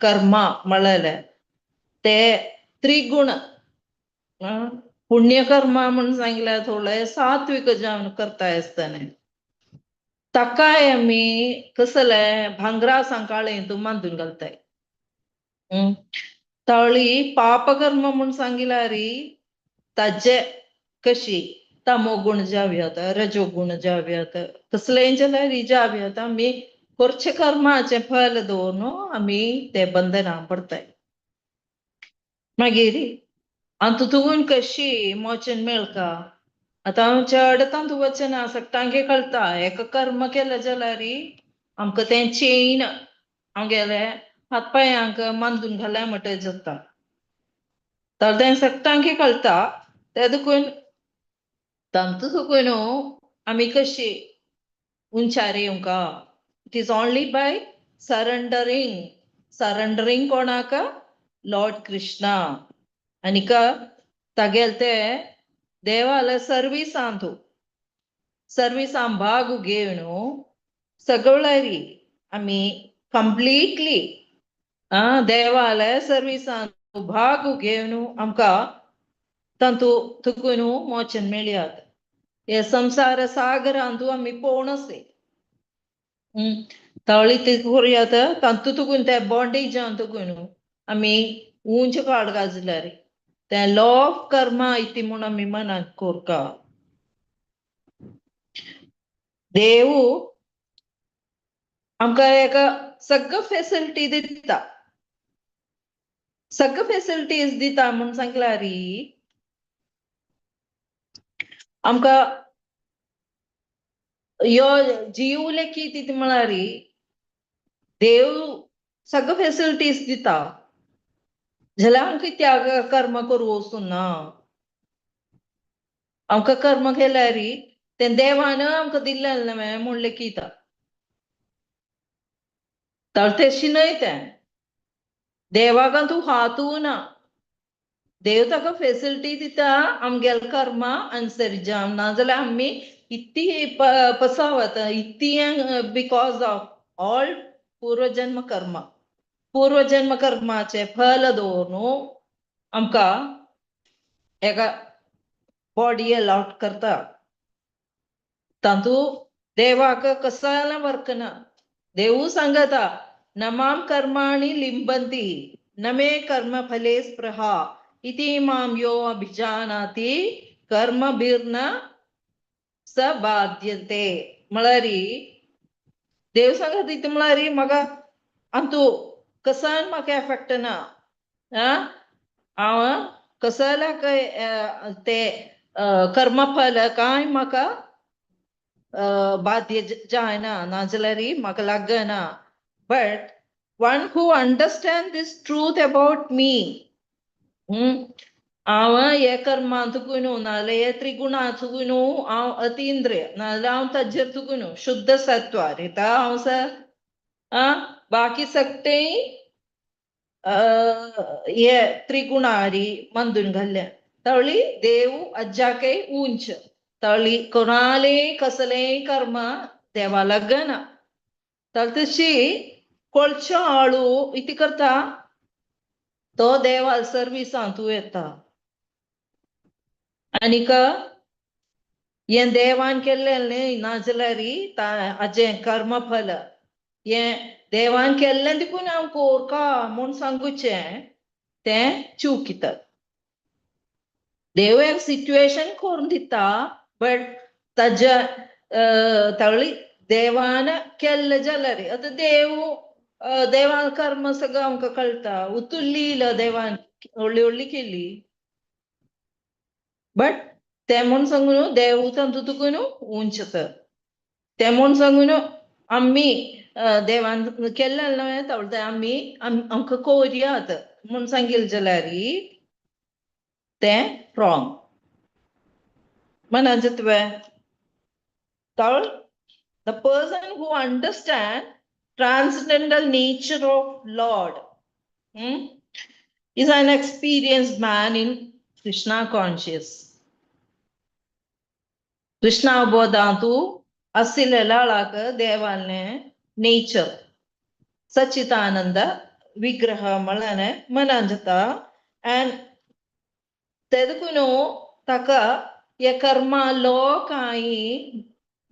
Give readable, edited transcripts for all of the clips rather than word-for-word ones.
कर्मा म्हळेले ते त्रिगुण पुण्यकर्मा म्हूण सांगल्यार थोडे सात्विक जावन करता आसतना ताकाय आमी कसले भांगरा सांकाळे बांदून घालताय. तळी पापकर्म म्हूण सांगिल्यार ताजे कशी तमोगुण जावयात, रजोगुण जावयात, कसलेय जाल्यार जावयात, आमी करचे कर्माचें फल दवरून आमी ते बंधना पडताय. मागीर हातूंतून कशी मोचन मेळका? आतां चड तांतू वचना, सगटांके कळटा एक कर्म केलें जाल्यार आमकां तें चेन आमगेले हात पांयांक बांदून घाल्या म्हणटा जाता. तर तें सगटांके कळटा. ते देखून तांतू सुकून आमी कशी उंचार येवंका? It is only by surrendering. Surrendering कोणाक? लॉर्ड कृष्णा. आनीक तागेले ते देवाले सर्विसांतू सर्विसान भाग घेवन सगळ्यारी आमी कंप्लीटली देवाले सर्विसान भाग घेवन आमकां तांतू तुकून मोचन मेळयात. हे संसार सागरांतू आमी पोवण आसे तळी ती करुयात तांतू तुकून ते बॉन्डेजान तुकून आमी उंच काड गाजल्यार तें लॉ ऑफ कर्मा इति म्हूण आमी मनांत कोरका. देव आमकां एका सगळं फेसिलिटी दिता, सगळं फेसिलिटीज दिता म्हूण सांगल्यार आमकां यो जीव लेखी ती म्हळ्यार देव सगळं फेसिलिटीज दिता जाल्यार आमकां त्याग कर्म करूं वचून ना. आमकां कर्म केल्यार तें देवान आमकां दिल्लें न्हय म्हूण लेखिता. तर तशी न्हय तें, देवाक तूं हातू ना. देव ताका फेसिलिटी दिता आमगेले कर्मा आन्सर जावन, नाजाल्यार आमी इतली पसावत इतली because of all पूर्वजन्म कर्म. पूर्वजन्म कर्माचे फल दवरून आमकां एका बॉडी अलॉट करता. तातूं देवाक कसलें वर्क ना. देवू सांगता नमाम कर्माणि लिंबंती नमे कर्म फले स्पृहा इति माम यो अभिजानाति कर्मभिर्न स बाध्यते. म्हळ्यार देव सांगता इतलें म्हळ्यार म्हाका अंतू कसान म्हाका एफेक्ट ना. हांव कसल्याक ते कर्मफल कांय म्हाका बाध्य जायना, नाजाल्यार म्हाका लागना. But one who understand this truth about me, हांव हे कर्मांतून नाजाल्यार हे त्रिगुणांतून हांव अतींद्रिय, नाजाल्यार हांव ताजेर तुकून शुद्ध सत्व रिता हांव सर. बाकी सगळे हे त्रिगुणारी बांदून घाल्ल्या. तळी देव अज्जाकय उंच तळी कोणाले कसलेय कर्म देवा लागना. तर तशी कोळचो आळू इति करता तो देवा सर्विसांतू येता. आनीक हें देवान केल्लें न्हय, नाजाल्यार हाजें कर्मफल हें देवान केल्लें देखून हांव कोरका म्हूण सांगुचें तें चुकितात. देव एक सिट्युएशन करून दिता बट ताज्या तळी देवान केल्लें जाल्यार आतां देव देवान कर्म सगळं आमकां कळटा. उतुल्ली देवान व्हडली व्हडली केली बट तें म्हूण सांगून देव तांतू तुका न्हू उंच तर तें म्हूण सांगून आमी देवान केल्लें न्हय तें आमी आमकां कोरयात म्हूण सांगिल्लें जाल्यार तें रॉंग मनाचें तुवें. Third, the person who understand transcendental nature of Lord is an experienced man in Krishna conscious. Krishna अवबोधांतु आशिल्ल्या लाळाक देवालें नेचर सच्चिदानंद विग्रह म्हळ्यार मनान जाता. आनी ते देखून ताका हे कर्मा कांय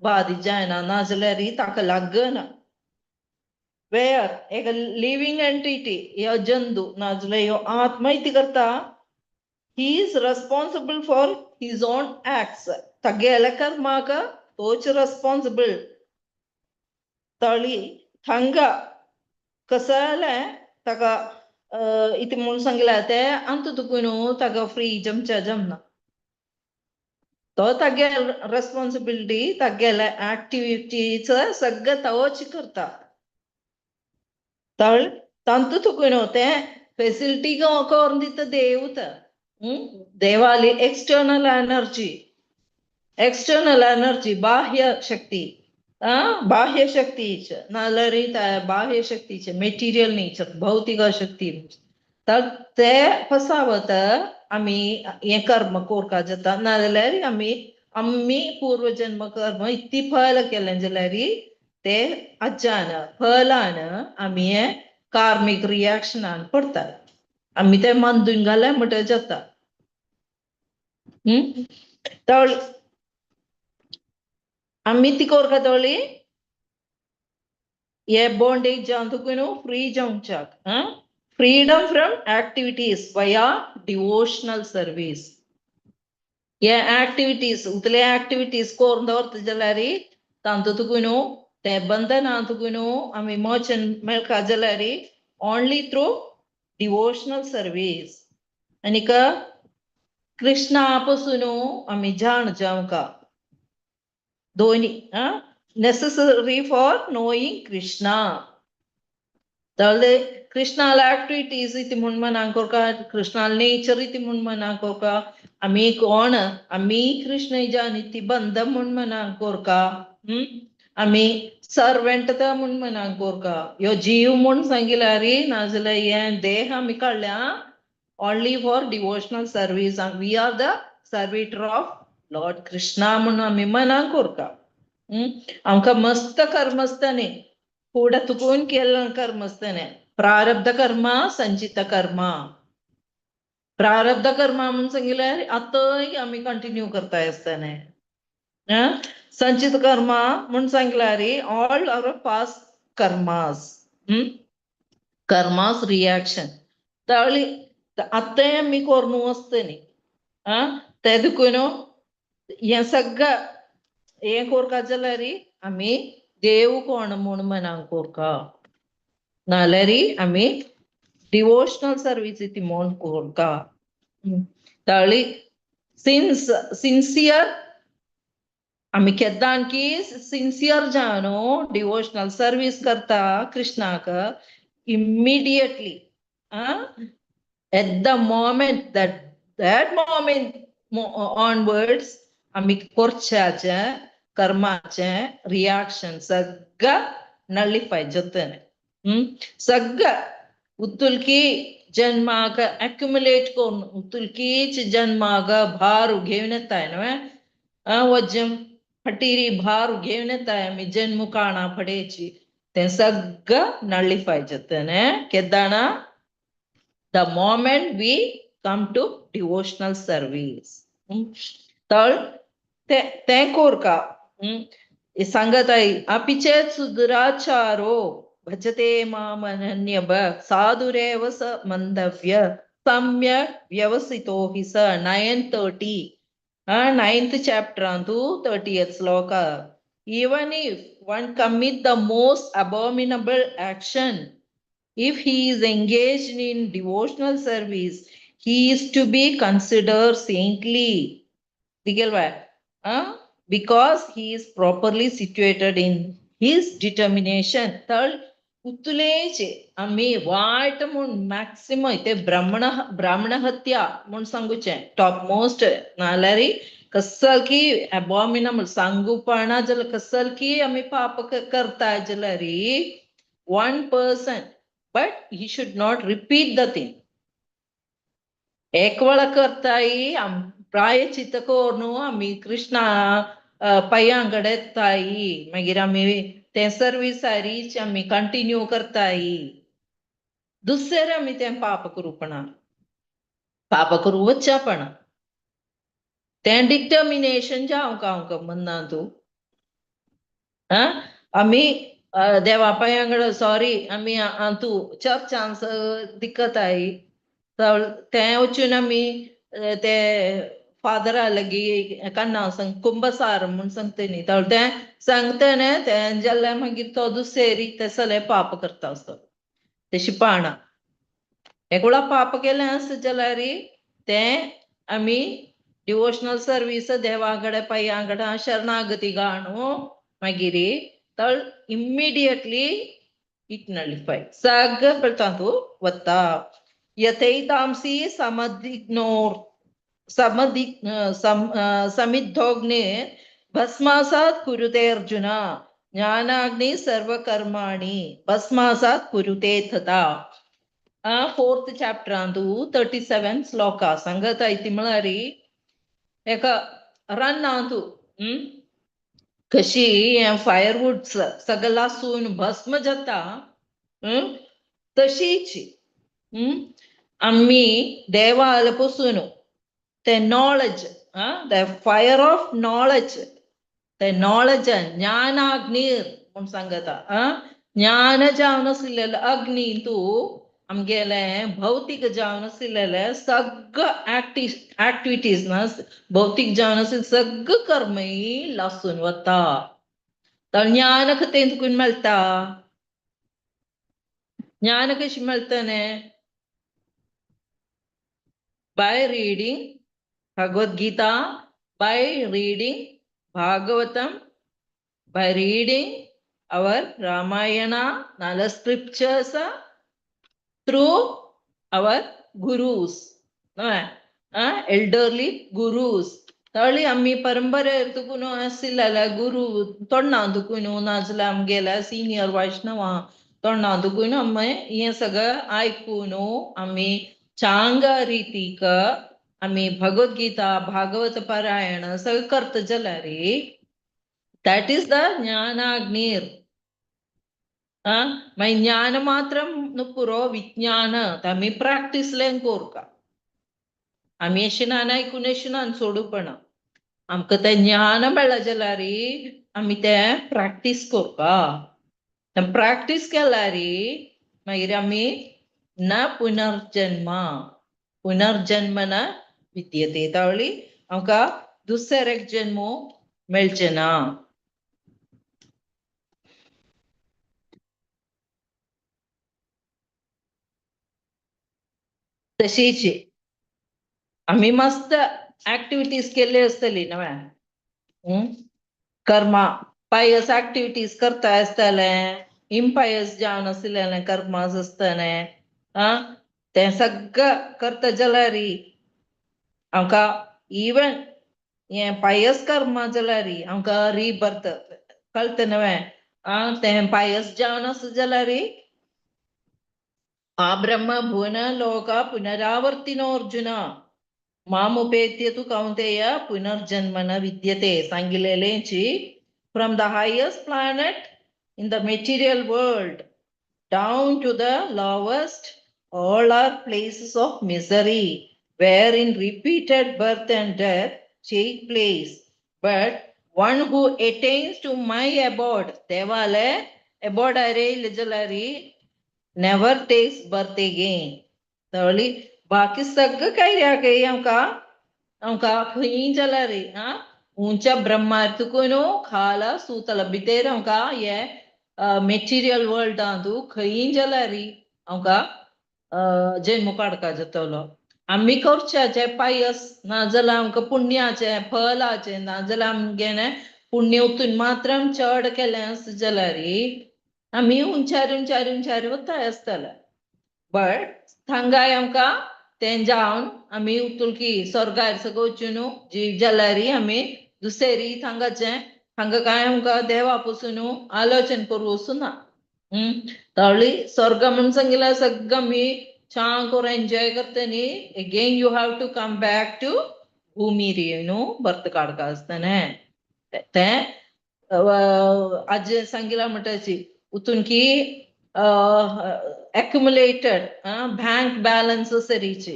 बादित जायना, नाजाल्यार ताका लागना. वेयर एक लिव्हिंग एंटिटी, ह्यो जंतू नाजाल्यार ह्यो आत्मा कितें करता, he is responsible for his own acts. तागेल्या कर्माक तोच रेस्पॉन्सिबल. तळी हांगा कसं जालें ताका इतें म्हूण सांगलां तें आमकां तुका न्हू ताका फ्री जमच्या जमना. तो तागे रेस्पॉन्सिबिलिटी, तागेले ऍक्टिविटीज सगळें तोच करता. तळ तांतू तुका न्हू तें फेसिलिटी करून दिता देवता. Devali external energy, external energy, बाह्य शक्ती, बाह्य शक्तीच नाजाल्यार बाह्य शक्तीचे मेटिरियल नेचर, भौतिक शक्ती. तर ते फसावत आमी हें कर्म कोरका जाता. नाजाल्यार आमी आमी पूर्वजन्म कर्म इतली फल केलें जाल्यार ते अज्जान फलान आमी हें कार्मीक रिएक्शनान पडटा. आमी ते मंदून घाले म्हणटकच जाता. तर आमी ती कोरका तोळी हे बॉन्डेज जावन तुका न्हू free जावच्याक, freedom from activities via devotional service. हे ऍक्टिविटीज उतले ऍक्टिविटीज करून दवरता जाल्यार तांतू तुका न्हू ते बंधना तुका न्हू आमी मोचन मेळका जाल्यार ओनली थ्रू डिवोशनल सर्वीस. आनीक कृष्णा पासून आमी जाण जावंका दोनी नेसेसरी फॉर नोईंग कृष्णा. तर कृष्णाला ऍक्टिविटीज इति म्हूण मनाक कोरका, कृष्णाला नेचर इति म्हूण मनाक कोरका, आमी कोण आमी कृष्ण जान ती बंध म्हूण मनाक कोरका, आमी सर्वेंट म्हूण मनाक कोरका. ह्यो जीव म्हूण सांगिल्यार नाजाल्यार हें देह आमी काडल्या only for devotional service. We are the servitor of Lord Krishna म्हूण आमी मनाक कोरका. आमकां मस्त कर्म आसताने, फुडें तुकून केल्लें कर्म आसताने, प्रारब्ध कर्म, संचित कर्म. प्रारब्ध कर्म म्हूण सांगिल्यार आतांय आमी कंटिन्यू करता आसताने. संचित कर्म म्हूण सांगल्यार all our past karmas, karmas reaction. तावळी आतांय आमी करून आसतनी. ते देखून हें सगळें हें कोरका जाल्यार आमी देव कोण म्हूण मनाक कोरका, नाल्यार आमी डिवोशनल सर्वीस ती म्हूण कोरका. तावळी सिन्स सिन्सियर आमी केद्दां की सिन्सियर जावन डिवोशनल सर्वीस करता कृष्णाक, immediately at the moment, that moment onwards आमी कोरच्याचें कर्माचें रिॲक्शन सगळं नलिफाय जातलें. सगळं उतुलकी जन्माक अक्युमुलेट करून उतुलकीच जन्माक भार घेवन येताय न्हय, वजम फटीरी भार घेवन येताय आमी जन्म काणा फडेची, तें सगळं नलिफाय जातलें केदाणा the moment we come to devotional service. तर तें कोरका सांगत आई अपिचेत सुदुराचारो भजते मामनन्य साधुरेव स मंदव्य सम्यक व्यवसितो हि स. 9:30, 9th chapter अंतु 30th shloka. Even if one commit the most abominable action, if he is engaged in devotional service, he is to be considered saintly. Because he is properly situated in his determination. Third, उतलेचे आमी वायट म्हूण maximum ते ब्राह्मण ब्राह्मण हत्या म्हूण सांगुचें top most, नाल्यार कसल की अबॉमिनेबल सांगुपणा जाल्यार कसल की आमी पाप करता जाल्यार one person, but he should not repeat the thing. एक वेळा करताय प्रायचित करून आमी कृष्णा पांयां कडेन येताय, मागीर आमी तें सर्विसारीच आमी कंटिन्यू करताय. दुसरे आमी तें पाप करूपणा, पाप करूं वच्चापणा. तें डिटर्मिनेशन जावंक आमकां म्हणना तूं. आमी देवा पांयांकडेन सॉरी आमी तूं चर्चान दिक्कत आई तें वचून आमी ते फादरा लागीं कान्ना सांग कुंभसार म्हूण सांगता न्ही, तें सांगता न्ही तें जाल्यार मागीर तो दुसरी ते सगळें पाप करता आसतो. तशी पाणां एकवेळा पाप केलें आसत जाल्यार तें आमी डिवोशनल सर्वीस देवा कडेन पांयां कडेन शरणागती गाणू मागीर तळ इमिडिएटली it nullify सगळें पळता तूं वता. यथैतांसी समदिग्नोर समिद्धोग्ने भस्मासात् कुरुते अर्जुन ज्ञानाग्नि सर्वकर्माणि भस्मासात् कुरुते तथा. फोर्थ चॅप्टरांतू 37 श्लोका सांगता इति म्हळ्यार एका रानांतू कशी हें फायरवुड्स सगळें लासून भस्म जाता तशीच आमी देवाले पसून ते knowledge, the fire of knowledge, ते नॉलेज ज्ञानाग्नीर म्हूण सांगता. ज्ञान जावन आशिल्लें अग्नी तूं आमगेलें भौतीक जावन आशिल्लें सगळं एक्टिविटीज ना भौतीक जावन आशिल्लें सगळं कर्मय लासून वता. तर ज्ञान खंय तुका मेळटा? ज्ञान कशें मेळटलें? By reading Bhagavad Gita, by reading Bhagavatam, by reading our Ramayana, Nala scriptures, through our gurus, elderly gurus. तळी आमी परंपरे तुकून आशिल्ले गुरु तोंडा तुकून नाजाल्यार आमगेले सिनियर वैष्णवा तोंडा तुकून आमी हें सगळें आयकून आमी चांग रितीक आमी भगवद्गीता भागवत पारायण सगळें करता जाल्यार that is the ज्ञानाग्नीर. मागीर ज्ञान मात्र न्हू पुरो, विज्ञान आमी प्रॅक्टीसलें कोरका. आमी अशें ना आयकून अशें ना सोडूपणा, आमकां तें ज्ञान मेळ्ळें जाल्यार आमी तें प्रॅक्टीस कोरपा. तें प्रॅक्टीस केल्यार मागीर आमी न पुनर्जन्म, पुनर्जन्म न विद्यते. तावळी आमकां दुसरें एक जन्म मेळचें ना. तशीच आमी मस्त ऍक्टिव्हिटीज केल्ली आसतली न्हय, कर्मा पायस ऍक्टिव्हिटीज करता आसतले, इम्पायस जावन आशिल्लें कर्मास आसतलें. तें सगळें करता जाल्यार आमकां इवन हें पायस कर्मा जाल्यार आमकां रिबर्थ कळटा न्हय. तें पायस जावन आसा जाल्यार आ ब्रह्म भुवन लोक पुनरावर्तिनो अर्जुन मामुपेत्य तु कौंतेय पुनर्जन्म न विद्यते. सांगिल्लेंची from the highest planet in the material world down to the lowest, all are places of misery wherein repeated birth and death take place. But one who attains to my abode, devale abode are jalari, never takes birth again. तळी बाकी सगळं काय काय आमकां आमकां खंय जाल्यार उंच्या ब्रह्मातून खाला सुतला भितर आमकां हे मेटिरियल वर्ल्डांतू खंय जाल्यार आमकां जन्म काडपा जातलो. आमी करच्याचे पायस नाजाल्यार आमकां पुण्याचें फलाचें नाजाल्यार आमगेलें पुण्य उतून मात्र चड केलें आसत जाल्यार आमी उंचार उंचार उंचार वताय आसतले. बट थांगाय आमकां तें जावन आमी उतुलकी स्वर्गार सगळं वचून जीव जाल्यार आमी दुसरी थांगाचें हांगा कांय आमकां देवा पसून आलोचन करूं वचूना. तावळी स्वर्ग म्हूण सांगिल्लें सगळं आमी छान करून एन्जॉय करता न्ही, again you have to come back to भूमी न्हू बर्थ काडपा आसतना. तें आजे सांगिलां म्हणटाची उतून की accumulated bank balances reach.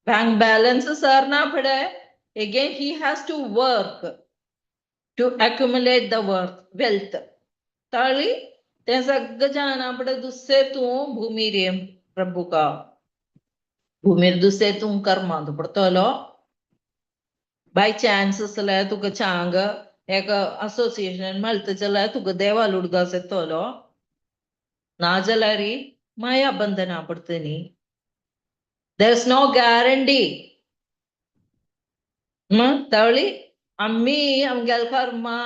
Bank balances are ना फुडें again he has to work to accumulate the wealth. ताळी तें सगळें जाणा फुडें दुसरे तूं भुमीर ये प्रभु का भुमीर दुसरे तूं कर्मांत पडटलो. बाय चान्स जाल्यार तुका चांग एक असोसिएशन मेळटा जाल्यार तुका देवाल उडगास येतलो, ना जाल्यार माया बंधना पडटा न्ही. There is no guarantee. तावळी आमी आमगेले कर्मा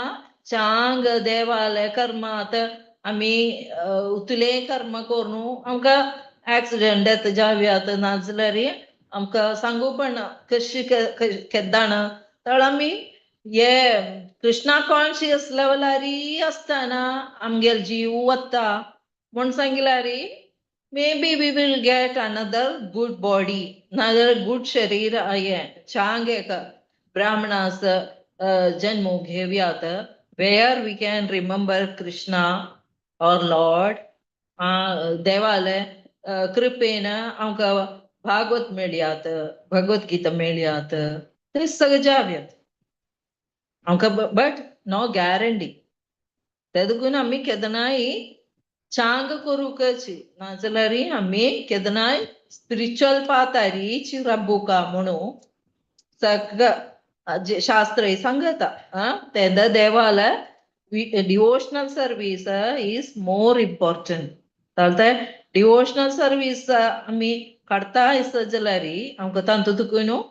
चांग देवाले कर्मात आमी उतले कर्म करून आमकां एक्सिडंट येता जावयात, नाजाल्यार आमकां सांगू पण कशी केद्दाण. तर आमी हे कृष्णा कॉन्शियस लेवलारी आसतना आमगेलो जीव वता म्हूण सांगल्यार maybe we will get another good body, नाजाल्यार गुड शरीर हें चांग एक ब्राह्मणास जन्म घेवयात, where we can remember Krishna our Lord. देवाले कृपेन आमकां भागवत मेळयात, भगवत गीता मेळयात, ते सगळें जावयात आमकां. But no guarantee. तेदून आमी केदनाय चांग करूंकच, नाजाल्यार आमी केदनाय स्पिरिच्युअल पाथारीच रब्बुका म्हणून सगळं शास्त्र सांगता. तेन्ना देवाला devotional service is more important. ते डिवोशनल सर्वीस आमी काडता आसत जाल्यार आमकां तातूंत न्हू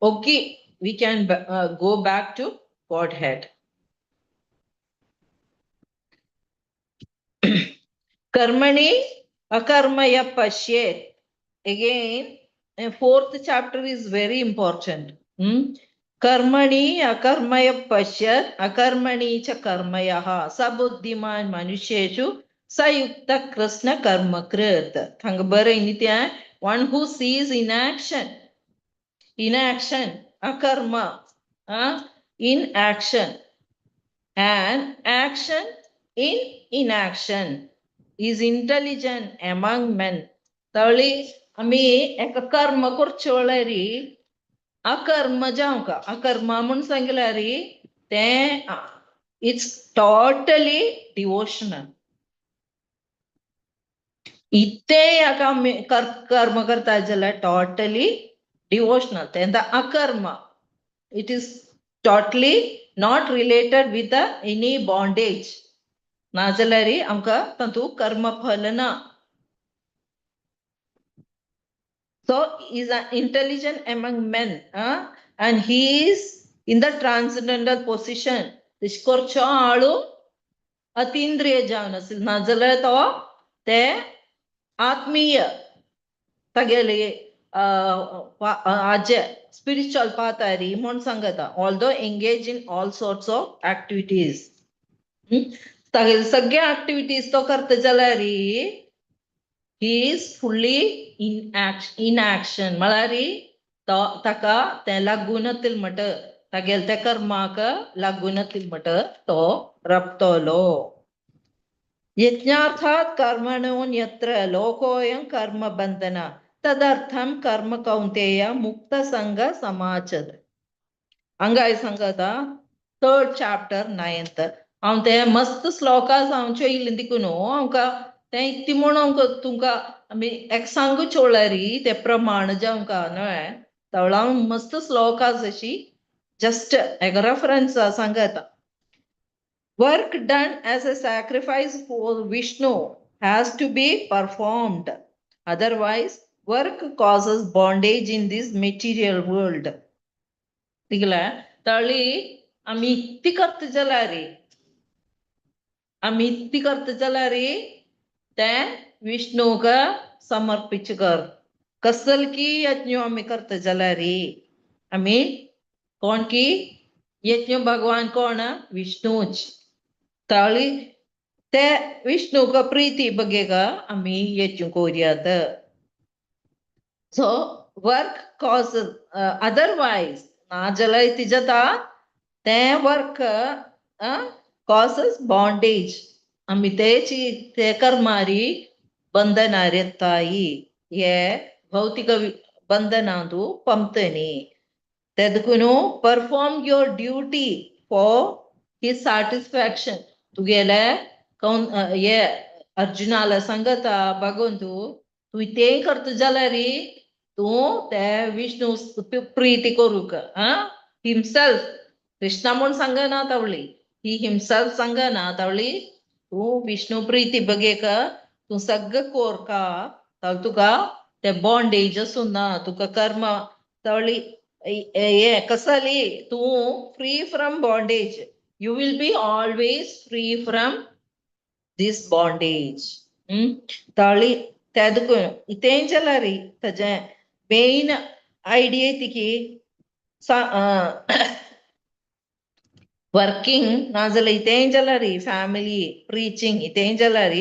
okay we can go back to Godhead. कर्मणि अकर्मय पश्येत. Again, fourth chapter is very important. कर्मणि अकर्मय पश्यत् अकर्मणि च कर्मयः स बुद्धिमान मनुष्येषु सयुक्त कृष्ण कर्म कृत. हांगा बरें न्ही तें. One who sees inaction, inaction, akarma, in action and action in inaction is intelligent among men. तळी आमी एका कर्म करचे वेळार अकर्म जावंक, अकर्म म्हूण सांगल्यार तें it's totally devotional. इतें एका आमी कर्म करता जाल्यार टोटली डिवोशनल. तें अकर्म, it is totally not related with any bondage. नाजाल्यार आमकां तातूंत कर्मफल ना. So he is an intelligent among men, and he is in the transcendental position. तशें करचो आळू अतींद्रिय जावन आसले, नाजाल्यार तो ते आत्मीय तागेले आजे स्पिरिच्युअल पाथारी म्हूण सांगता. Although engage in all sorts of activities, तागेले सगळे एक्टिविटीज तो करता जाल्यार he is fully in action. म्हळ्यार तो ताका तें लागून म्हट तागेले त्या कर्माक लागून म्हट तो रपतलो. यज्ञार्थात कर्मणोन्यत्र लोकोऽयं कर्म बंधन तदर्थं कर्म कौंतेय मुक्त संग समाचर. हांगाय सांगता थर्ड चॅप्टर नायन्थ. हांव ते मस्त श्लोकास हांव चोयलें देखून आमकां तें इतलें म्हूण आमकां तुमकां आमी एक सांगू चोळ्यारी ते प्रमाण जावंका न्हय तवळ हांव मस्त श्लोकास अशी जस्ट एक रेफरन्स सांगता. Work done as a sacrifice for Vishnu has to be performed. Otherwise, work causes bondage in this material world. तिगले तळी आमी इतली करता जाल्यार, आमी इतली करता जाल्यार तें विष्णूक समर्पित कर. कसल की यज्ञ आमी करता जाल्यार आमी कोण की यज्ञ भगवान कोण विष्णूच. ताळी ते विष्णूक प्रीती बगेगा आमी यज्ञ कोरयात. सो वर्क कॉज अदरवायज ना जाल्यार तिजें तें वर्क कॉजस बॉन्डेज. आमी तेची ते कर्मारी बंधनार येताय, हे भौतिक बंधनांतू पंपतनी. तेदकुनू perform your duty for his satisfaction. तुगेले कौन हे अर्जुनाला सांगता भगवंतू, तूं तें करता जाल्यार तूं ते विष्णू प्रीती करूंक. हिमसेल्फ कृष्णा म्हूण सांगना तावली, ही हिमसेल्फ सांगना तावली, तूं विष्णू प्रीती बगेक तूं सगळें कोरका, तावळ तुका ते बॉन्डेज ना, तुका कर्म तावली हे कसली तूं free from bondage. You will be always free from this bondage. ताळी तेदकून इतें जाल्यार ताजें मेन आयडिया ती की वर्किंग नाजाल्यार इतें जाल्यार फॅमिली प्रीचिंग इतें जाल्यार,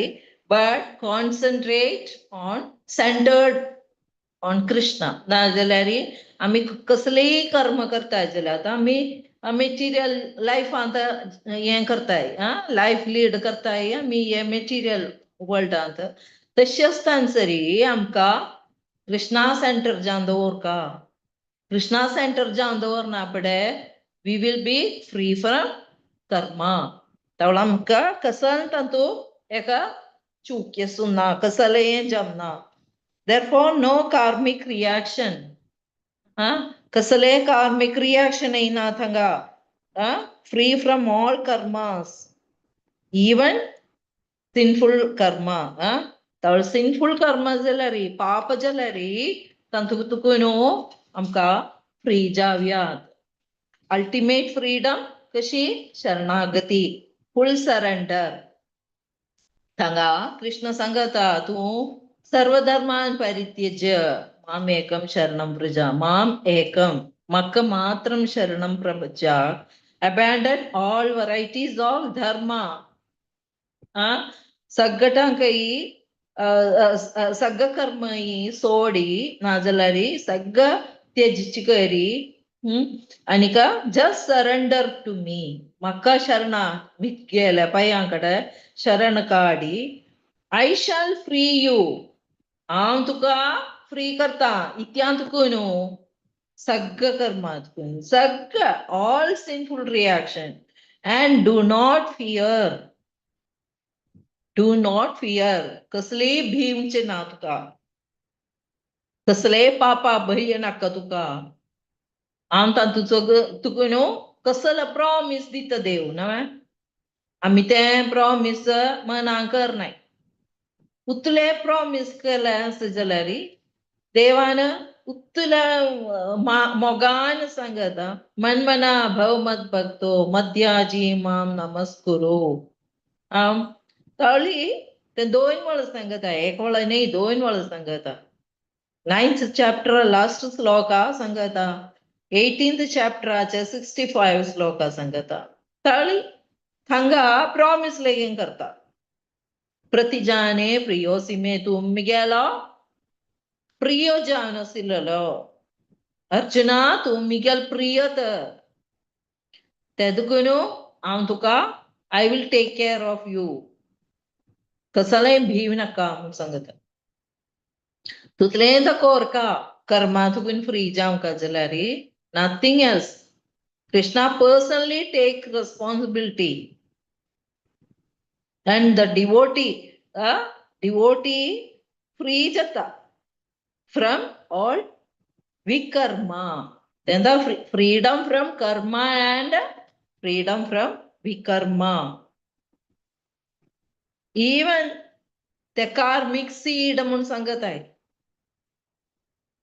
but concentrate on centered on Krishna. नाजाल्यार आमी कसलेय कर्म करताय जाल्यार आतां आमी मेटिरियल लायफांत हें करताय, लायफ लीड करताय आमी हे मेटिरियल वर्ल्डांत. तशें आसतना सरी आमकां कृष्णा सेंटर जावन दवरका. कृष्णा सेंटर जावन दवरना फुडें we will be free from karma. तावळ आमकां कसल तातूंत एका चूक ना, कसलें हें जमना. Therefore no karmic reaction. कसले कार्मिक रिएक्शन येयना Thanga. Free from all karmas, even sinful karma. तावळ sinful कर्म जाल्यार, पाप जाल्यार तांतूत तुका न्हू आमकां फ्री जावयात. अल्टिमेट फ्रीडम कशी? शरणागती, फुल सरेंडर. थांगा कृष्ण सांगता, तूं सर्वधर्मान परित्यज्य माम एकम शरणं व्रज. माम एकम, म्हाका मात्रम शरणं प्रभज. Abandon all varieties of dharma. सगटांकय सगळं कर्मई सोडी, नाजाल्यार सगळं त्यजिची करी आनीक just surrender to me. म्हाका शरणा गेल्या पांयां कडेन शरण काडी. I shall free you. हांव तुका फ्री करता. इत्यान तुका न्हू सगळं कर्मातून, सगळं all sinful reaction. And do not fear, do not fear. कसलीय भीमचे ना तुका, कसलेय पापा भंय नाका तुका. हांव तातूचो तुका न्हू कसलो प्रॉमीस दिता देव न्हय, आमी तें प्रॉमीस मनां करनाय. उतले प्रॉमीस केलें आसत जाल्यार देवान उतल्या मोगान सांगता, मन्मना भव मद भक्तो मद्याजी माम नमस्कुरु. तावळी ते दोन वेळा सांगता, एक वेळा न्ही, दोन वेळा सांगता. नायन्थ चॅप्टर लास्ट श्लोका सांगता, 18th चॅप्टराचे 65 श्लोका सांगता. ताळी थांगा प्रॉमीस लेगीन करता, प्रतिजाने प्रियोसी मे, तूं मिगेलो प्रियो जावन आशिल्लो अर्जुना, तूं मिगेल प्रिय तेदकुनू हांव तुका I will take care of you. कसलें भीव नाका म्हूण सांगता. तुतलें कोरका कर्मा तुकून फ्री जावंक जाल्यार, nothing else. Krishna personally take responsibility and the devotee free जाता from all vikarma. Then the freedom from karma and freedom from vikarma. Even the karmic seed म्हणून सांगत आहे,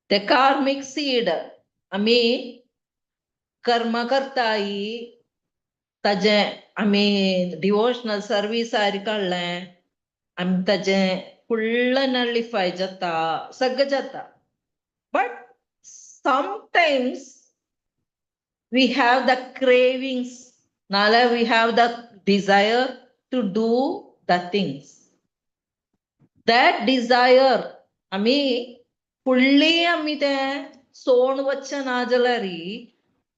ते कार्मिक सीड आमी कर्म करताय, ताजें आमी डिवोशनल सर्विसार काडलें, आमी ताजें फुल्ल नलिफाय जाता, सगळें जाता. But sometimes we have the cravings, नाल्यार we have the desire to do the things. That desire आमी फुडली आमी तें सोण वचचें ना जाल्यार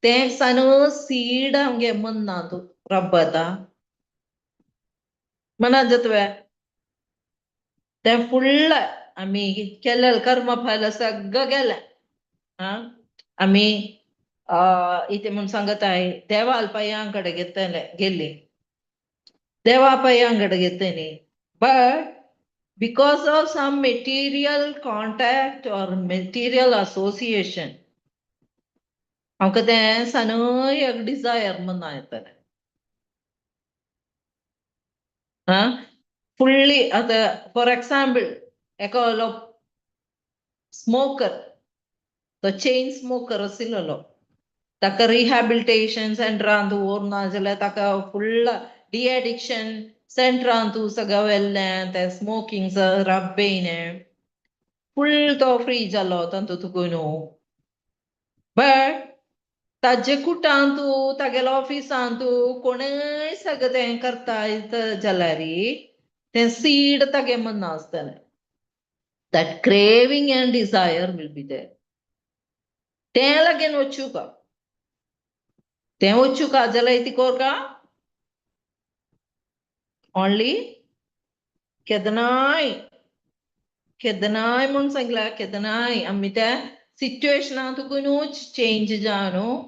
तें सान सीड आमगे मनांत रब्बता. मनात जातवे तें फुडलें आमी केल्लें कर्म फल सगळं गेलें. आं आमी इतें म्हूण सांगत आहे देवाल पांयां कडेन घेतले गेल्ली, देवा पांयां कडेन घेतली, but because of some material contact or material association आमकां तें सनय एक डिजायर म्हणून येतलें. आं फुडली आतां फॉर एक्साम्पल एकलो स्मोकर, तो चेन स्मोकर आशिल्लो, ताका रिहॅबिलिटेशन सेंटरांत व्हरना जाल्यार ताका फुल्ल डी एडिक्शन सेंटरांत सगळें व्हेल्लें, तें स्मोकिंग रब्बेन फुल तो फ्री जालो तातूंत तुकून. बट ताजे कुटांतू तागेल्या ऑफिसांतू कोणय सगळें तें करता जाल्यार तें सीड तागे मना आसतलें. That craving and desire will be there. तें लागीं वचूका, तें वचूका जाल्यार ती कोरका ओनली केदनाय केदनाय म्हूण सांगला, केदनाय आमी त्या सिच्युएशनां तुकूनच चेंज जावन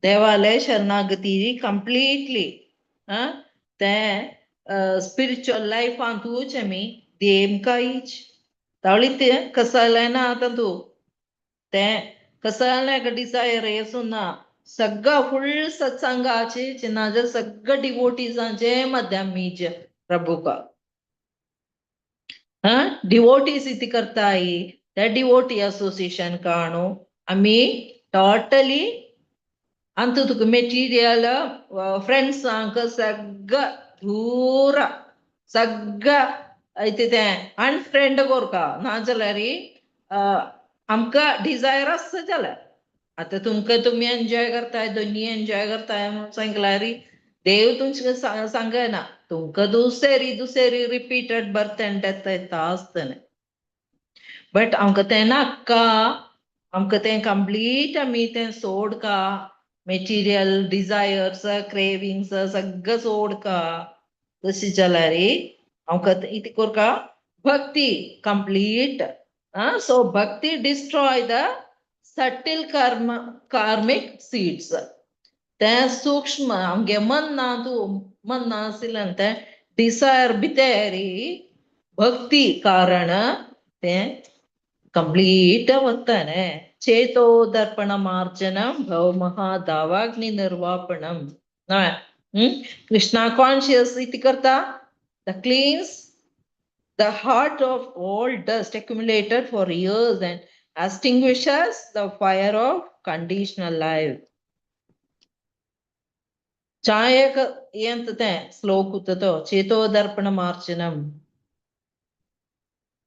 देवाले शरणागती कंप्लीटली तें स्पिरिच्युअल लायफांतूच आमी देमकायच तावळी तें कसलें ना तातूं तें कसलें डिजायर येसून ना, सगळं फुल सत्संगाचे चिन्हाचे सगळं डिवोटीजांचे मध्यामीच प्रभुका डिवोटीज इति करताय त्या डिवोटी असोसिएशन काणू आमी टोटली अंत तुका मेटिरियल फ्रेंड्सांक सगळं दूर सगळं इति तें अनफ्रेंड कोरका. नाजाल्यार आमकां डिजायर आसता जाल्यार आतां तुमकां तुमी एन्जॉय करताय, दोनी एन्जॉय करताय म्हणून सांगल्यार देव तुमकां सांगना, तुमकां दुसरी दुसरी repeated birth and death येता आसतलें. बट आमकां तें नाका, आमकां तें कंप्लीट आमी तें सोडका, मेटिरियल डिजायर्स क्रेविंग्स सगळें सोडका. तशें जाल्यार आमकां इतें कोरका भक्ती कंप्लीट. सो भक्ती destroy the subtle karma karmic seeds. तें सूक्ष्म आमगे मन ना तूं मन ना आशिल्ल्यान तें डिजायर भितरी भक्ती कारण तें कंप्लीट वताने. चेतो दर्पण मार्जनम भव महादावाग्नि निर्वापणम. कृष्णा कॉन्शियस इति करता the cleans the heart of all dust accumulated for years and extinguishes the fire of conditional life. चायक ಎಂತ श्लोक उततो चेतो दर्पण मार्जनम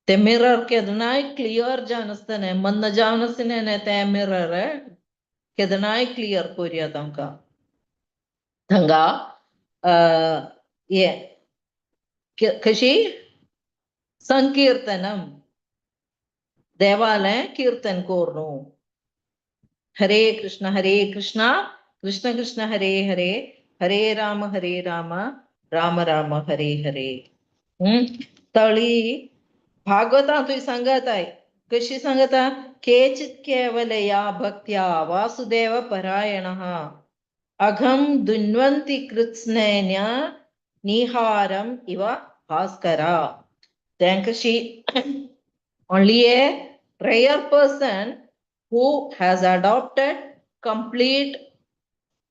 ते मिरर केदनाय क्लियर जावन मन्न जावन आसतने ते मिरर केदनाय क्लियर कोरया तांकां थंगा ये कशी संकीर्तनम देवालय कीर्तन कोरनु. हरे कृष्ण कृष्ण कृष्ण हरे हरे हरे राम राम राम हरे हरे. तळी भागवता तुय सांगत आहे कशी सांगता केचित केवलया भक्त्या वासुदेव परायणः अघम दुन्वन्ति कृत्स्नेन निहारम इव भास्करा. तें कशी only a rare person who has adopted complete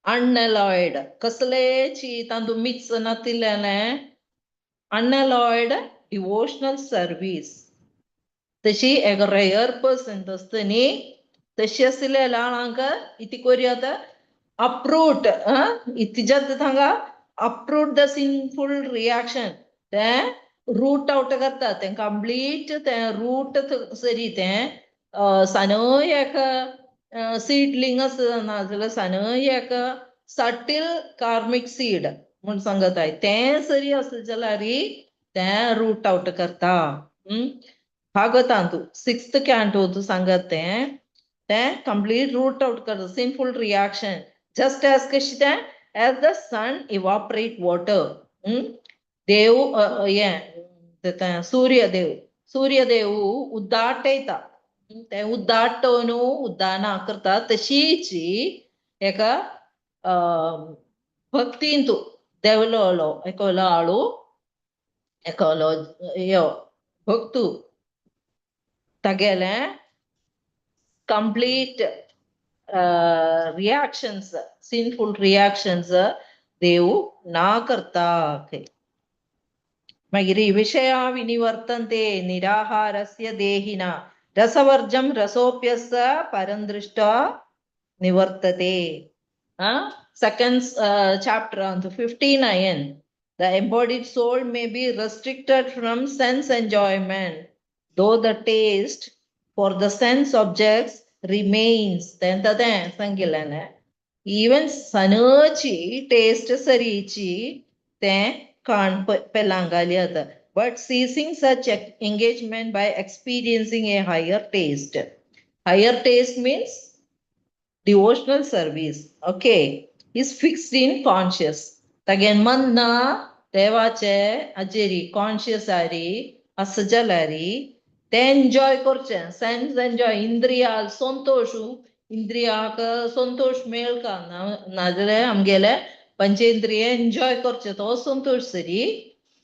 unalloyed कसलेची तांतू मिक्स नातिल्लें unalloyed devotional service तशी एक रेयर पर्सन आसता न्ही तशी आशिल्ल्या ल्हानांक इती कोरया आतां अप्रूट इती जाता थांगा अप्रूट the sinful reaction तें रूट आउट करता तें कंप्लीट तें रूट सरी तें सानय एक सीडलिंग आसा नाजाल्यार सानय एक सटील कार्मिक सीड म्हूण सांगत तें सरी आसता जाल्यार तें रूट आउट करता. भागवतांतू सिक्स्थ कॅन्टो सांगत तें तें कंप्लीट रूट आउट करता सिनफुल रिॲक्शन जस्ट एज कशी तें as the sun evaporate water. देव हें सूर्यदेव, सूर्यदेव उद्दाटयता, तें उद्दाटो न्हू उद्दाना करता तशीच एका भक्तींतू देवलोलो एकलो आळू एकलो यो भक्तू तागेलें कंप्लीट रिएक्शन्स, सिनफुल रिएक्शन्स देव ना करता. मागीर विषया विनिवर्तन्ते निराहारस्य देहिना रसवर्जं रसोप्यस्य परं दृष्ट्वा निवर्तते. Second chapter on 59. The embodied soul may be restricted from sense enjoyment, though the taste for the sense objects remains. तें सांगिल्लें इवन सनची टेस्ट सरीची तें काण पेलांगाली आता, but ceasing such engagement by experiencing a higher taste. Higher taste means devotional service, okay, is fixed in conscious. तागेन मन ना देवाचे हाजेरी conscious आरी आसा जाल्यार ते एन्जॉय करचें, सेन्स एन्जॉय, इंद्रिया संतोश, इंद्रियाक संतोश मेळका नाजाल्यार आमगेले पंचेंद्रिय एन्जॉय करचें तो संतोश सरी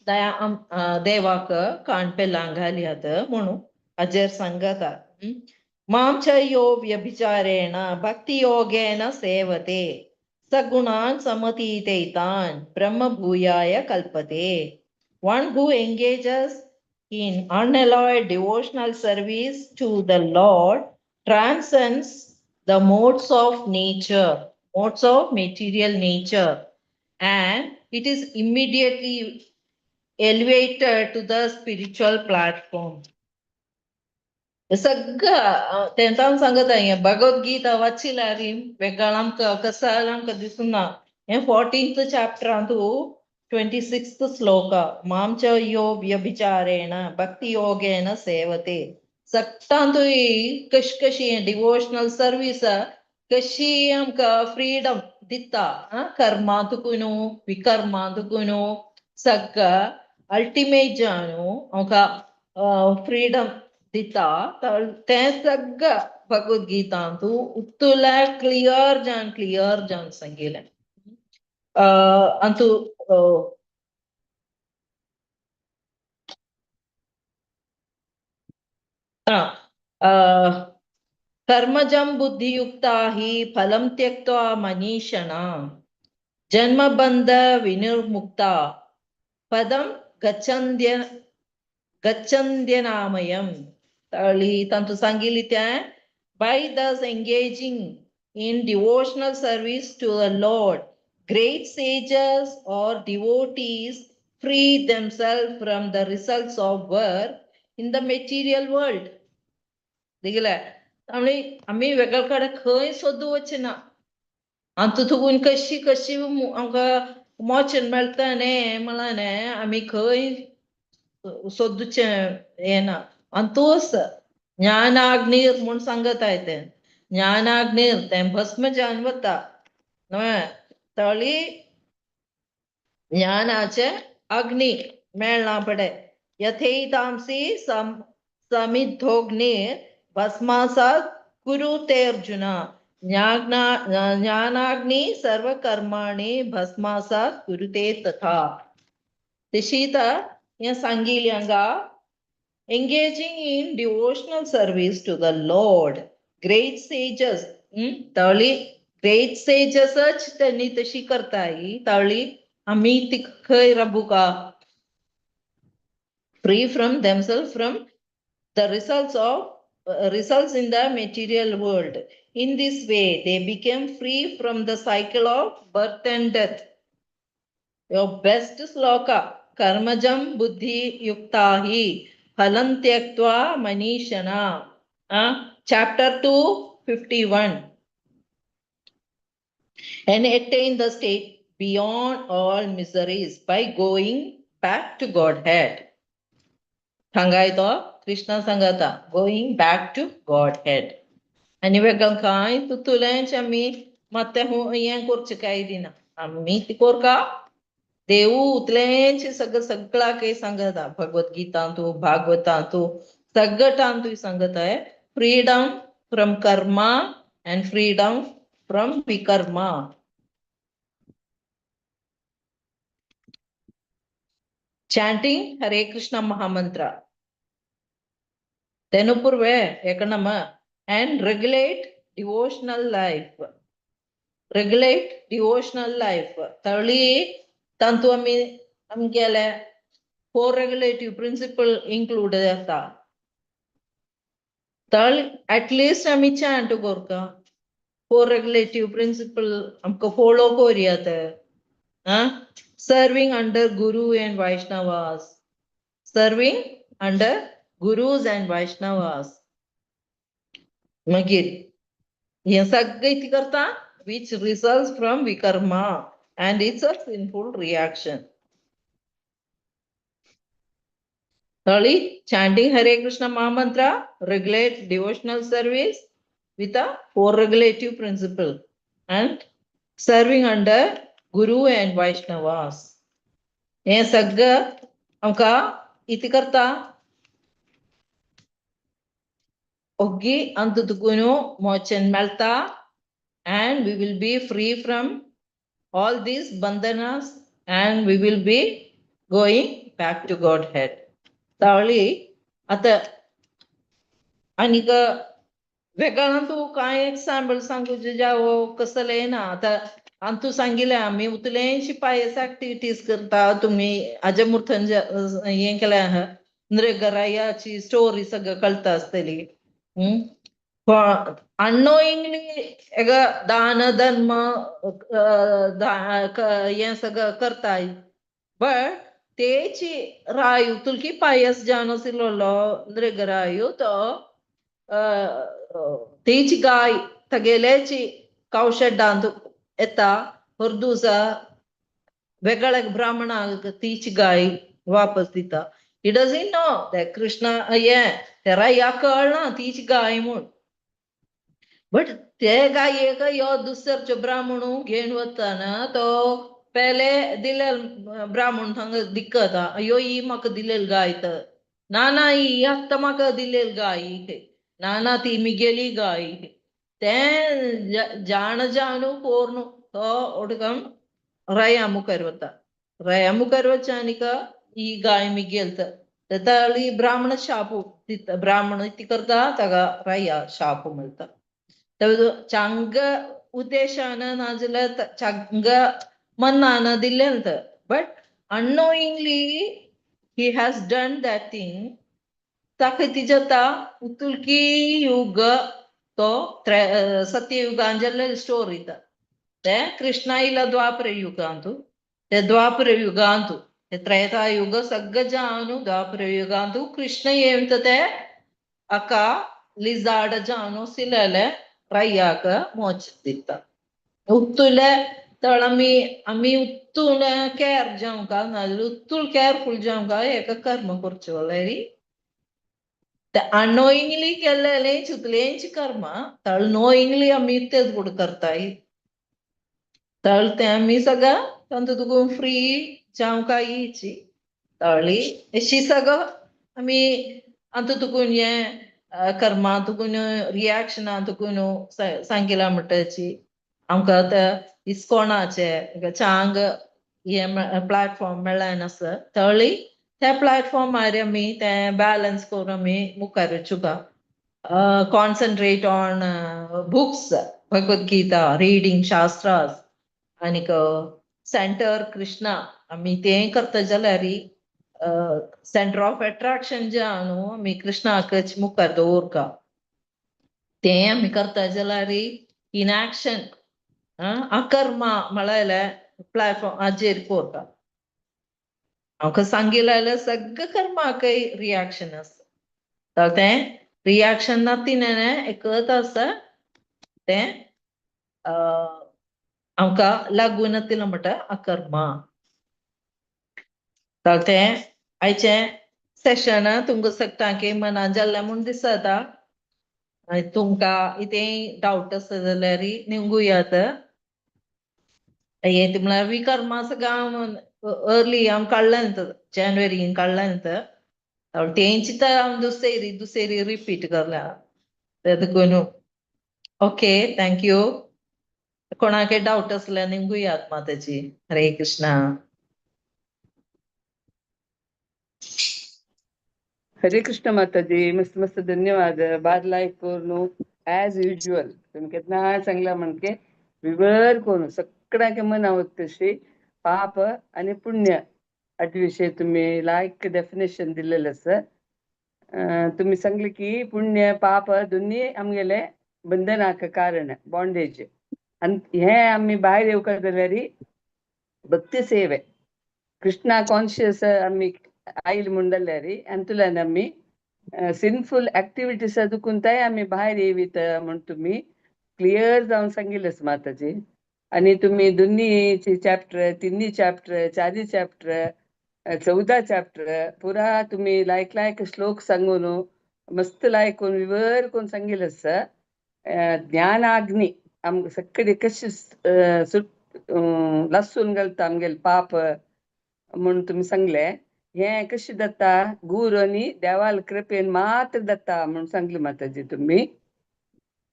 देवाक काण पेलांग घालयात म्हणून हाजेर सांगता. मां च यो व्यभिचारेण भक्तियोगेन सेवते सगुणान् समतीतैतान् ब्रह्मभूयाय कल्पते. One who engages in unalloyed devotional service to the Lord transcends the modes of nature, modes of material nature, and it is immediately elevated to the spiritual platform. सगळं तेंच सांगत हें भगवद्गीता वाचिल्यार वेगळं आमकां कसं आमकां दिसना. हें 14th चॅप्टरांतू 26th श्लोक, मां च यो व्यभिचारेण भक्तियोगेन सेवते. सगटांतूय कशी कशी डिवोशनल सर्वीस कशी आमकां फ्रीडम दिता, कर्मांतूय न्हू विकर्मांतूय न्हू, सगळं अल्टिमेट न्हू आमकां फ्रीडम दिता. तें सगळं भगवद्गीतांतू उत्तुला क्लियर जावन क्लियर जावन सांगिल्लें. अंतू कर्मजं बुद्धियुक्ता हि फलं त्यक्त्वा मनीषणा जन्मबन्ध विनिर्मुक्ता पदं गच्छन्त्य गच्छन्त्यनामयम्. तांतू सांगिल्ली तें by thus engaging in devotional service to the Lord, great sages or devotees free themselves from the results of work in the material world. दिगले आमी आमी वेगळे कडेन खंय सोदू वचना, आनी तुकून कशी कशी आमकां मोचन मेळटा न्ही म्हणल्यार न्ही आमी खंय सोदचें येना. आनी तूंच ज्ञानाग्नीर म्हूण सांगताय तें ज्ञानाग्नीर तें भस्म जावन वता न्हय तळी ज्ञानाचे अग्नी मेळना पडे. यथैतांसि समिद्धोऽग्निर् भस्मासात् कुरुते अर्जुन ज्ञानाग्नि सर्वकर्माणि भस्मासात् कुरुते तथा. तशीत हें सांगिल्लें हांगा engaging in devotional service to the Lord, great sages, तळी great sages त्यांनी तशी करताय, तळी आमी ती खंय राबूका? Free from themselves from the results of results in the material world. In this way, they became free from the cycle of birth and death. Your best sloka, karmajam buddhi yuktahi phalam tyaktva manishana. Chapter 251. And attain the state beyond all miseries by going back to Godhead. हांगाय तो कृष्णा सांगता going back to Godhead. आनी वेगळं कांय तुतुलेंच आमी मात्तें हें करचें काय दिना, आमी ती कोरका देवू उतलेंच सगळं सगळा काही सांगता भगवद्गीतांतू भागवतांतू सगळ्यांतू सांगत आहे freedom from karma and freedom from vikarma. Chanting Hare Krishna Mahamantra. Tenupurve ekanama and regulate devotional life. Regulate devotional life. तळी तांतू आमी आमगेले फोर रेगुलेटिव्ह प्रिन्सिपल इन्क्लूड जाता. तळ ऍटलिस्ट आमी चॅन्ट करता. फोर रेगुलेटिव्ह प्रिन्सिपल आमकां फॉलो करुया ते. Serving under Guru and Vaishnavas. Serving under Gurus and Vaishnavas. मागीर हें सगळें कितें करता which results from vikarma and it's a sinful reaction. Third, chanting Hare Krishna Mahamantra, regulate devotional service with a four regulative principle and serving under Guru and Vaishnavas. हें सगळं आमकां कितें करता ओग्गी अंत तुकून मोचन मेळटा and we will be free from all these bandhanas and we will be going back to Godhead. तावळी आतां आनीक वेगळ्यान तूं कांय एग्जाम्पल सांगूचे जावो कसलें ना आतां आनी तूं सांगिलें आमी उतलेंशी पायस एक्टिविटीज करता तुमी हाजे मुर्थन हें केलें आहा नृगरायाची स्टोरी सगळं कळटा आसतली. अननोइंगली एक दान धर्म हें सगळं करताय बट तेची रायू तुलकी पायस जावन आशिल्लो नृगरायू तो तेची गाय तगेलेची कौशेड्डांत येता हरदूसा वेगळ्या ब्राह्मणाक तीच गाय वापस दिता. He doesn't know that Krishna हें ते रायाक कळना तीच गाय म्हूण बट ते गायेक यो दुसरचो ब्राह्मण घेवन वतना तो पेले दिलेल ब्राह्मण हांगा दिक्कत अयो ही म्हाका दिलेल गाय तर ना ना ही आत्तां म्हाका दिलेल गाय ना ना ती मिगेली गाय तें जाण जाणू कोर्नु तो उडकम राया मुखार वता. राया मुखार वच्च्या ही गाय मिगेल तर ताळी ब्राह्मण शाप दिता. ब्राह्मण ती करता ताका राया शाप मेळटा. चांग उद्देशान नाजाल्यार चांग मनान दिलें तर but unknowingly he has done that thing. ताका ती जाता उतुलकी युग तो सत्ययुगान जाल्ले स्टोरी ते कृष्णा इला द्वापर युगांतु ते द्वापर युगांतु ते त्रेता युग सगळं जावन द्वापर युगांतु कृष्ण येवन ते अका लिजार्ड जावन सिलेले रायाक मोच दिता. उत्तुले तळ आमी आमी उत्तून केअर जावंक नाजाल्यार उत्तूल केअरफूल जावंक एका कर्म करचें जाल्यार ते अनोइंगली केल्लें चितलेंच कर्म तळ नोइंगली आमी तेच गुड करताय तळ तें आमी सगळं तांतू तुका फ्री जावंक येयची तळी अशी सगळं आमी आतां तुकून हें कर्मा तुकून रिएक्शना तुकून सांगिलां म्हणटाची आमकां आतां इस्कोणाचें चांग हें प्लॅटफॉर्म मेळ्ळें आसा तळी त्या प्लॅटफॉर्मार आमी तें बॅलन्स करून आमी मुखार वचूंक concentrate on books Bhagavad Gita reading shastras आनीक सेंटर कृष्णा आमी तें करता जाल्यार सेंटर ऑफ एट्राक्शन जें आहा न्हू आमी कृष्णाकच मुखार दवरता तें आमी करता जाल्यार इनएक्शन अकर्मा म्हळ्यार प्लॅटफॉर्म हाजेर करता. आमकां सांगिल्लें जाल्यार सगळें कर्माकय रिएक्शन आसता तर तें रिएक्शन नातिनें एकच आसा तें आमकां लागून नातिल्लें म्हणटा अकर्मा. तर तें आयचें सेशन तुमकां सगळ्यांक मनान जाल्लें म्हूण दिसता. तुमकां कितेंय डावट आसा जाल्यार निवगुयात. हें म्हळ्यार विकर्मा सगळं अर्ली आम काडल्यान जानेवारीन काडल्यान तेंची तर आम दुसरी दुसरी रिपीट करल्या तेदून. Okay, thank you. कोणाके डावट असल्यार निमगुयात माताजी. हरे कृष्णा. हरे कृष्ण माताजी, मस्त मस्त धन्यवाद. बार लायक करून ॲज युज्युअल तुम्ही केतना चांगला म्हणके विवर करून सगळ्यांके मनावत तशी पाप आणि पुण्य विषय तुम्ही लायक डेफिनेशन दिलेलं आसा. तुम्ही सांगले की पुण्य पाप दोन्ही आमगेले बंधनाक कारण, बॉन्डेज. आनी हे आमी भायर येवका जाल्यार भक्ती सेवे, कृष्णा कॉन्शियस आमी आयल म्हूण जाल्यार अंतुल्यान आमी सिनफूल ऍक्टिविटीज दुखून आमी भायर येवीत म्हूण तुमी क्लियर जावन सांगिल्लें माताजी. आणि तुम्ही दोन्ही चॅप्टर, तिन्ही चॅप्टर, चारही चॅप्टर, 14 चॅप्टर पुरा तुम्ही लायक लायक श्लोक सांगून मस्त लायक विवर करून सांगिल्लें आसा. ज्ञानाग्नी आम सगळे कशी सुट लसून घालता आमगेले पाप म्हूण तुमी सांगले. हें कशें जाता, गुरू आनी देवाल कृपेन मात्र जाता म्हूण सांगले माताजी तुमी.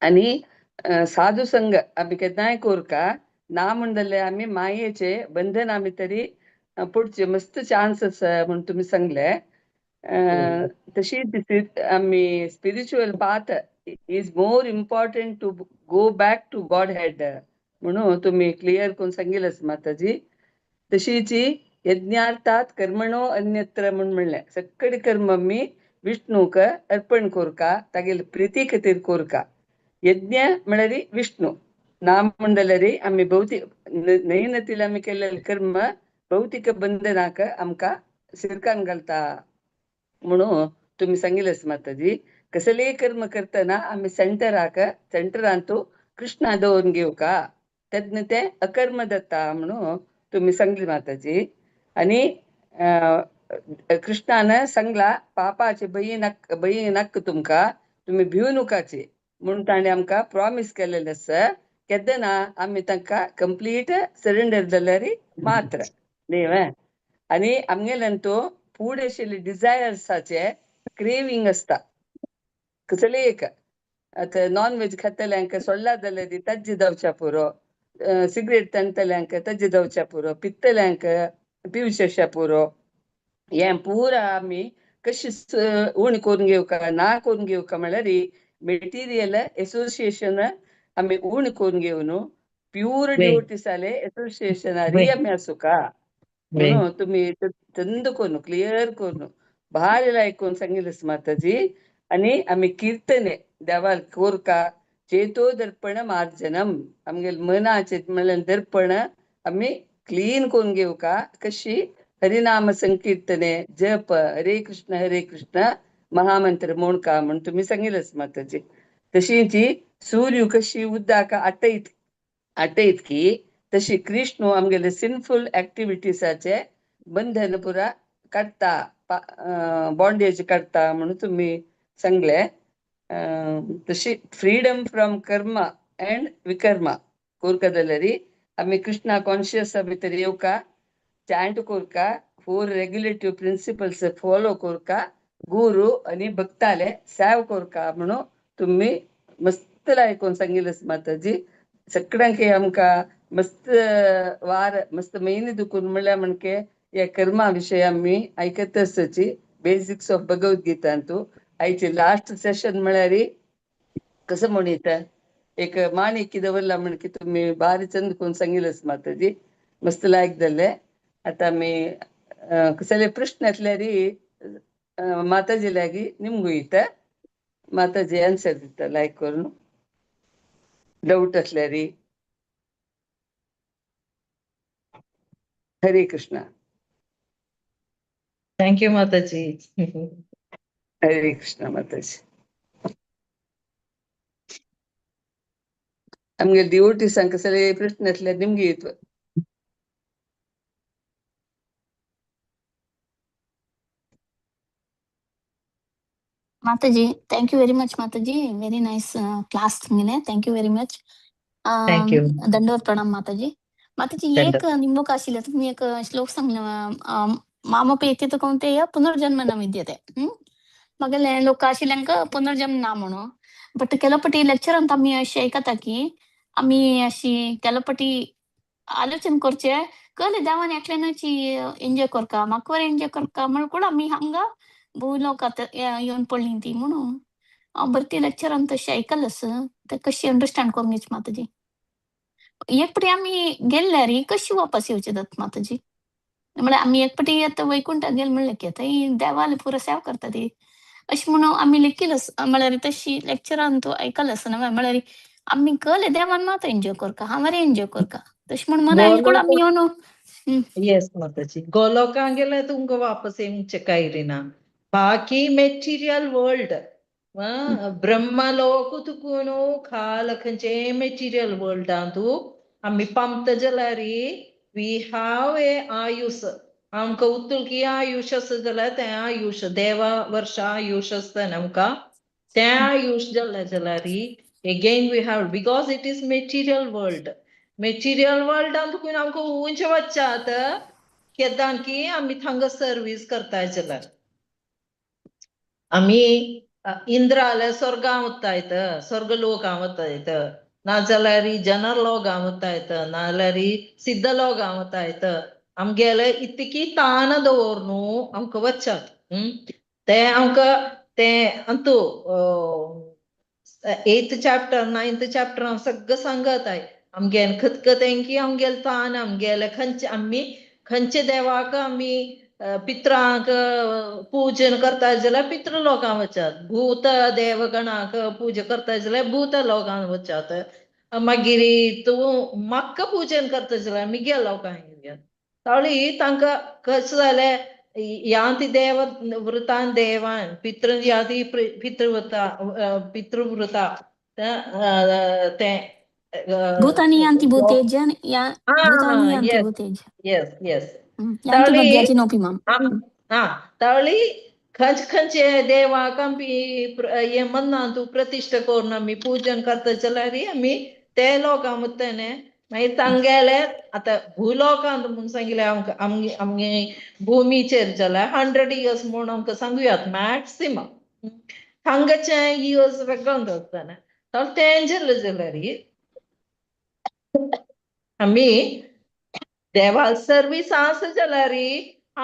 आनी साधू संघ आमी केन्नाय कोरका ना म्हण जाल्यार आमी मायेचे बंधन आमी तरी पडचे मस्त चान्स आसा म्हूण तुमी सांगले. तशी आमी spiritual path is more important to go back to Godhead म्हणून तुमी क्लियर करून सांगिल्लें माताजी. तशीच यज्ञार्थात कर्मणो अन्यत्र म्हूण म्हणलें, सगळे कर्म आमी विष्णूक अर्पण कोरका, तागेले प्रिती खातीर कोरका. यज्ञ म्हळ्यार विष्णू ना म्हण जाल्यार आमी भौतीक नयनतील आमी केल्लें कर्म भौतीक बंधनाक आमकां सिरकान घालता म्हणून तुमी सांगिल्लें माताजी. कसलेय कर्म करतना आमी सेंटराक सेंटरांतू कृष्णा दवरून घेवका, तेन्ना तें अकर्म जाता म्हणून तुमी सांगली माताजी. आनी कृष्णान सांगला पापाचे भंय नाक, भंय नाका तुमकां, तुमी भिवू नकाचे म्हूण ताणें आमकां प्रॉमीस केलेलें आसा. केन्ना आमी तांकां कंप्लीट सरेंडर जाल्यार मात्र न्ही. आनी आमगेल्यान तो फूड आशिल्ले डिजायर्साचे क्रेविंग आसता कसलेय एक. आतां नॉन वेज खातल्यांक सोडला जाल्यार तज्ज जावच्या पुरो, सिगरेट ताणटल्यांक तज्ज जावच्या पुरो, पित्तल्यांक पिवशेशा पुरो. हें पुरा आमी कशी उणी करून घेवका ना करून घेवका म्हळ्यार मेटिरियल एसोसिएशन आमी उणी करून घेवन प्यूर डिवोटीसाले एसोसिएशनारी आमी आसूका म्हणून तुमी चंद करून क्लियर करून भारी लायक करून सांगिल्लें माताजी. आनी आमी किर्तने देवाल कोरका, चेतो दर्पण मार्जनम, आमगेले मनाचे म्हणल्यार दर्पण आमी क्लीन करून घेवका. कशी हरिनाम संकीर्तने जप हरे कृष्ण हरे कृष्ण महामंत्र म्हणका म्हूण तुमी सांगिल्लें माताजी. तशीच सूर्य कशी उदक आटयत आटयत की तशी कृष्ण आमगेले सिनफूल ऍक्टिविटीसाचे बंधन पुरा काडटा, बॉन्डेज काडटा म्हणून तुमी सांगले. तशी फ्रीडम फ्रॉम कर्म अँड विकर्मा कोरका जाल्यार आमी कृष्णा कॉन्शियस भितर येवका, चांट कोरका, 4 रेग्युलेटिव्ह प्रिन्सिपल्स फॉलो कोरका, गुरू आनी भक्ताले सेव कोरका म्हणून तुमी मस्त लायकून सांगिल्लें माताजी. सगळ्यांक आमकां मस्त वार मस्त म्हयने दुखून म्हणल्यार म्हणके ह्या कर्मा विशय आमी आयकत आसची बेसिक्स ऑफ भगवद्गीतांतू. आयचे लास्ट सेशन म्हळ्यार कसं म्हणीत एक माणिक दवरला म्हण की तुमी बारी चंद करून सांगिल्लें माताजी, मस्त लायक जालें. आतां आमी कसले प्रश्न आसल्यार माताजी लागीं निमगुयता, माताजी आन्सर दिता लायक करून डाऊट असल्यार. हरे Krishna. Thank you Mataji. Hare Krishna Mataji. आमगे डिवोटीसांक कसले प्रश्न असल्यार निमगी येत. Mataji, thank you very much, Mataji. Very nice class. Thank you very much. Thank you. Dandavat Pranam, Mataji. माताजी, एक निमणो आशिल्लें, तुमी एक श्लोक सांगलें, मामपेत्य तु कौंतेय पुनर्जन्म न विद्यते. मगेले लोक आशिल्ल्यांक पुनर्जन्म ना म्हणून. बट ಕೆಲವು ಪटी लेक्चर आमी अशें आयकता की आमी अशी ಕೆಲವು पटी आलोचन करचे कळ्ळें, देवान एकल्यानूच एन्जॉय करका, म्हाका एन्जॉय करका म्हणून ಕೂಡ आमी हांगा भूलोकात येवन पडली ती म्हणून. हांव बरं लेक्चरान तशें आयकलां, ते कशी अंडरस्टँड करून घेवची माताजी? एक पटी आमी गेल्ल्यार कशी वापस येवचे जाता माताजी? म्हळ्यार आमी एक पटी आतां वैकुंठाक गेले म्हणलें की आतां देवाली पुरो सेवा करता ती अशें म्हणून आमी लेखील, म्हळ्यार तशी लेक्चरान तूं आयकलां न्हय? म्हळ्यार आमी कळ्ळें, देवान मात एन्जॉय करका, हांवें एन्जॉय करका, तशें म्हण मना ಕೂಡ आमी येवन. येस माताजी, गोलोकां गेल्यार तुमकां वापस येवचें कांय ना. बाकी मेटिरियल वर्ल्ड, ब्रह्मलोक तुकून खाल खंयचे मेटिरियल वर्ल्डान तूं आमी पामता जाल्यार we have a आयुष. आमकां उतुलकी आयुष आसा जाल्यार तें आयुष देवा वर्षा आयुष आसता न्ही आमकां, तें आयुष जालें जाल्यार again we have, because it is material world. Material वर्ल्डान तुकून आमकां उंच वच्चात केदान की आमी थांगा सर्वीस करताय जाल्यार आमी इंद्राले स्वर्गां वतायत, स्वर्ग लोकां वतायत, नाजाल्यार जनर लोकां वतायत, नाजाल्यार सिद्ध लोकां वतायत. आमगेले इतकी तान दवर न्हू आमकां वच्चात. ते आमकां ते अंतू एथ चॅप्टर, नायन्थ चॅप्टर हांव सगळं सांगत आहे. आमगेले खतखतें की आमगेले तान, आमगेले खंयचे आमी खंयचे देवाक आमी पित्रांक पूजन करता जाल्यार पित्र लोकां वचात, भूत देवगणाक पूजा करता जाल्यार भूत लोकां वचात, मागीर तूं म्हाका पूजन करता जाल्यार मिगे लोकांक. तावळी तांकां कशें जालें, यान्ति देव वृतान देवान पितृ याति पितृवृता पितृवृता ते भूतानि यान्ति भूतेज्य या भूतानि यान्ति भूतेज्य. येस येस. यान्ति मद्याजिनोऽपि माम्. हा, तावळी खंयचे खंयचे देवाक आमी हें मन्नांतू प्रतिश्ठा करून आमी पूजन करता जाल्यार आमी ते लोकां वताने. मागीर तांगेले आतां भूलोकांत म्हूण सांगिल्लें आमकां, आमगे आमगे भुमीचेर जाल्यार 100 इयर्स म्हूण आमकां सांगुयात मॅक्सिमम. हांगाचे इयर्स वेगळो आसतना तर तें जालें जाल्यार आमी देवा सर्वीस आसा जाल्यार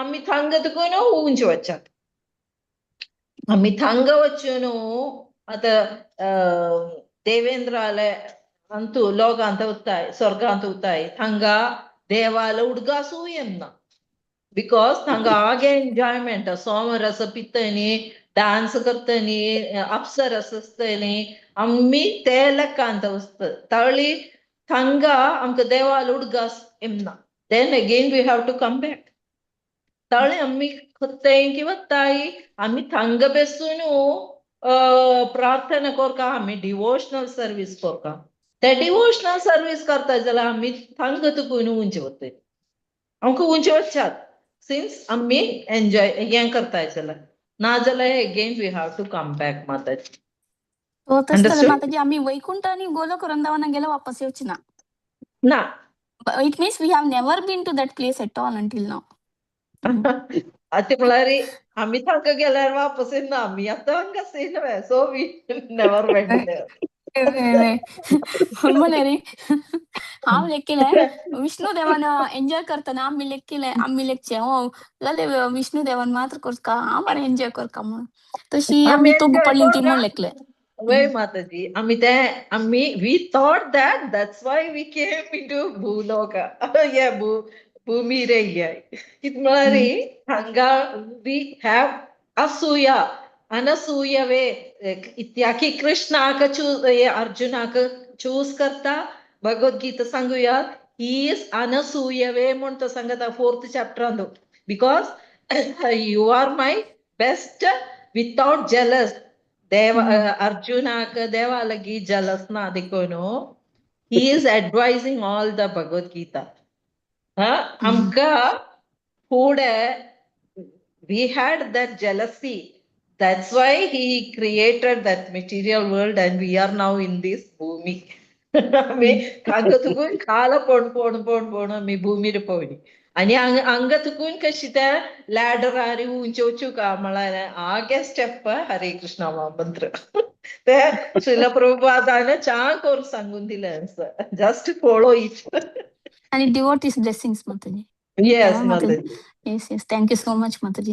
आमी थांगा तुकून उंच वचात. आमी थांगा वचून आतां देवेंद्राले अंतू लोकांत वताय, स्वर्गांत वताय, थांगा देवाले उडगासूय येना, because थांगा आगे एन्जॉयमेंट, सोमरस पितनी, डान्स करतनी, अप्सरस आसतली, आमी ते लेखांत वचता. तावळी थांगा आमकां देवाले उडगास येना. Then again we have to come back. तावळी आमी खंय वताय, आमी थांगा बेसून प्रार्थना करका, आमी डिवोशनल सर्वीस करका. ते डिवोशनल सर्वीस करता जाल्यार आमी थांगा तुकून उंच वताय, आमकां उंच वचात सिन्स आमी एन्जॉय हें करताय जाल्यार. नाजाल्यार again we have to come back माताजी. हो, तशें जाल्यार अंडरस्टूड? माताजी, आमी वैकुंठ आनी गोलोक वृंदावनाक गेल्यार वापस येवची ना? ना. It means we have never been to that place at all until now. आतां म्हळ्यार आमी तांकां गेल्यार वापस येना, आमी आतां हांगा येयना, so we never went there. म्हळ्यार हांव लेखिलें विष्णु देवान एन्जॉय करतना आमी लेखिलें, आमी लेखचें हो जाल्यार विष्णु देवान मात्र करका, हांव बरें एन्जॉय करका म्हणून तशी आमी आमी तोग एन्जॉय पडली ती करका म्हूण लेखलें. वय माताजी, आमी ते आमी we thought that that's why we came into Bhuloka, या भू भूमीर येयल्या. कितें म्हळ्यार हांगा we have असूया अनसूयवे इत्याकी कृष्णाक चूज, अर्जुनाक चूज करता. भगवद्गीता सांगूया, he is अनसूयवे म्हूण तो सांगता fourth चॅप्टरांत, because you are my best without jealous. देव अर्जुनाक देवा लागी जलस ना देखून he is advising all the Bhagavad Gita. हा, आमकां फुडें we had that jealousy. That's why he created that material world and we are now in this bhumi. आमी हांगा तुकून खाला पण पण पण पण आमी भूमीर पावली आनी हांगा तुकून कशी त्या लॅडरार उंच वचूका म्हळ्यार आगे स्टेप हरे कृष्णा महामंत्र. ते श्रील प्रभुपादान छान करून सांगून दिलें. Just follow it. आणि डिवोटीज ब्लेसिंग्स, माताजी. Yes. Yeah, Mataji. Mataji. Yes, thank you so much, Mataji.